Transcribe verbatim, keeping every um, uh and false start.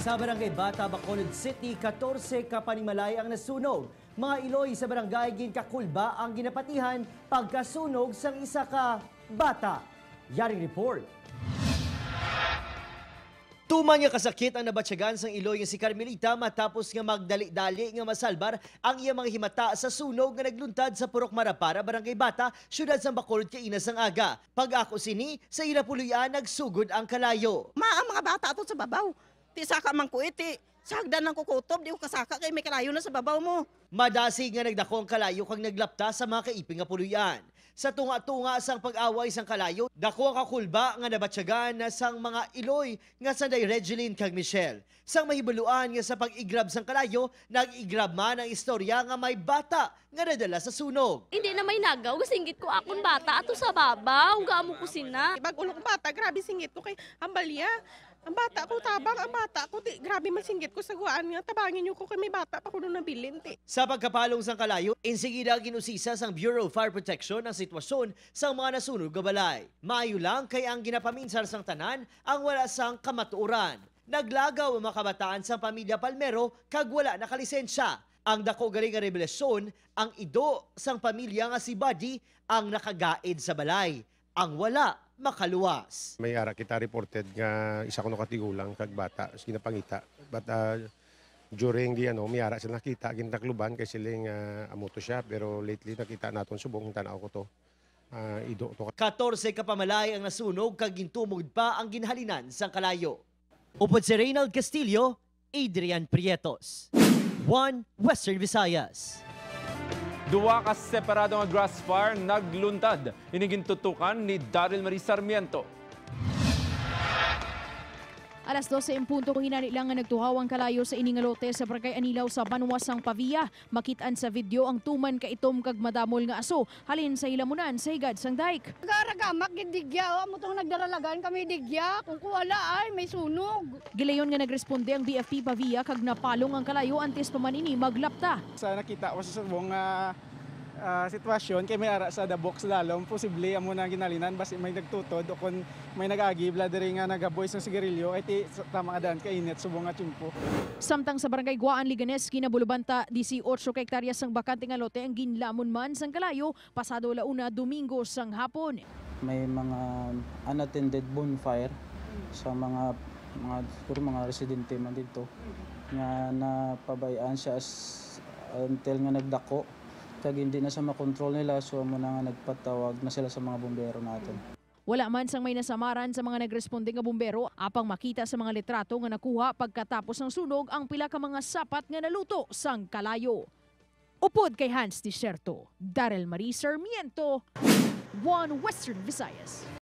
Sa Barangay Bata, Bacolod City, katorse ka panimalay ang nasunog. Mga iloy sa barangay ginkakulba ang ginapatihan pagkasunog sang isa ka bata. Yaring report. Tuman nga kasakit ang nabatyagan sang iloy nga si Carmelita matapos nga magdali-dali nga masalbar ang iya mga himata sa sunog nga nagluntad sa Purok Marapara, Barangay Bata, siyudad sang Bacolod kaina sang aga. Pag-ako sini, sa ila puloy-an nagsugod ang kalayo. Ma, ang mga bata ato sa babaw. Ti saka man ko iti. Sa hagdan lang ko kutob, di ko kasaka kay may kalayo na sa babaw mo. Madasig nga nagdako ang kalayo kag naglapta sa mga kaiping nga puloy-an. Sa tunga-tunga sang pag-away sang kalayo, dako ang kakulba nga nabatyagan na sang mga iloy nga sanday Regeline kag Michelle. Sang mahibaluan nga sa pag-igrab sang kalayo, nag-igrab man ang istorya nga may bata nga nadala sa sunog. Hindi na may nagaw, singgit ko akon bata ato sa babaw, nga amo ko sina. Bag-o lang ko bata, grabe singgit ko kay ang balya. Ang bata ko, tabang, ang bata ko, ti, grabe man singgit ko sa guwaan nga, tabangi niyo ko kay may bata pa ko nung nabilin, ti. Sa pagkapalong sang kalayo, insigida ginusisa sang Bureau of Fire Protection ang sitwasyon sang mga nasunog nga balay. Maayo lang kay ang ginapaminsar sang tanan ang wala sang kamatuoran. Naglagaw ang mga kabataan sang pamilya Palmero kag wala nakalisensya. Ang dako gali nga rebelasyon, ang ido sang pamilya nga si Buddy ang nakagaid sa balay. Ang wala makaluwas. May ara kita reported nga isa kuno ka tigulang kag bata sa ginapangita. But, ah, during the, ano, may ara sila nakita, gintakluban kay siling, ah, amo to siya, pero lately nakita naton subong, tan-aw ko to. Ah, ido to. Katorse ka pamalay ang nasunog kag gintumod pa ang ginhalinan sang kalayo. Upod si Reynald Castillo, Adrian Prietos, One Western Visayas. Duha ka separado nga grass fire nagluntad. Ini gintutukan ni Daryl Marie Sarmiento. Alas dose en punto, hinani lang nga nagtuhaw ang kalayo sa ini nga lote sa Barangay Anilaw sa banwa sang Pavia. Makit-an sa video ang tuman ka itom kag madamol nga aso halin sa hilamunan sa higad sang dike. Nagaragamak gid digya, oh. Amo tong nagdaralagan kami digya. Kung kuwala ay may sunog. Gilayon nga nagresponde ang B F P Pavia kag napalong ang kalayo antes pa man ini maglapta. Sa nakita ko sa subong nga, ah, sitwasyon, kay may ara sa dabok sa dalom, posible amo na ginhalinan, basi may nagtutod o kon may nag-agi bala diri nga nagaboy sang sigarilyo, kay ti, sa, tama nga daan kainit subong nga tiyempo. Samtang sa Barangay Guaan, Leganes, kinabulubanta, disiotso ka hektarya sang bakante nga lote ang ginlamon man sang kalayo pasado la una, Domingo sang hapon. May mga unattended bonfire sa mga, mga, siguro mga residente man didto nga napabay-an siya as, until nga nagdako kag hindi na siya makontrol nila, so amo na nga nagpatawag na sila sa mga bumbero naton. Wala man sang may nasamaran sa mga nagresponde nga bumbero, apang makita sa mga litrato nga nakuha pagkatapos sang sunog ang pila ka mga sapat nga naluto sang kalayo. Upod kay Hans Desierto, Daryl Marie Sarmiento, One Western Visayas.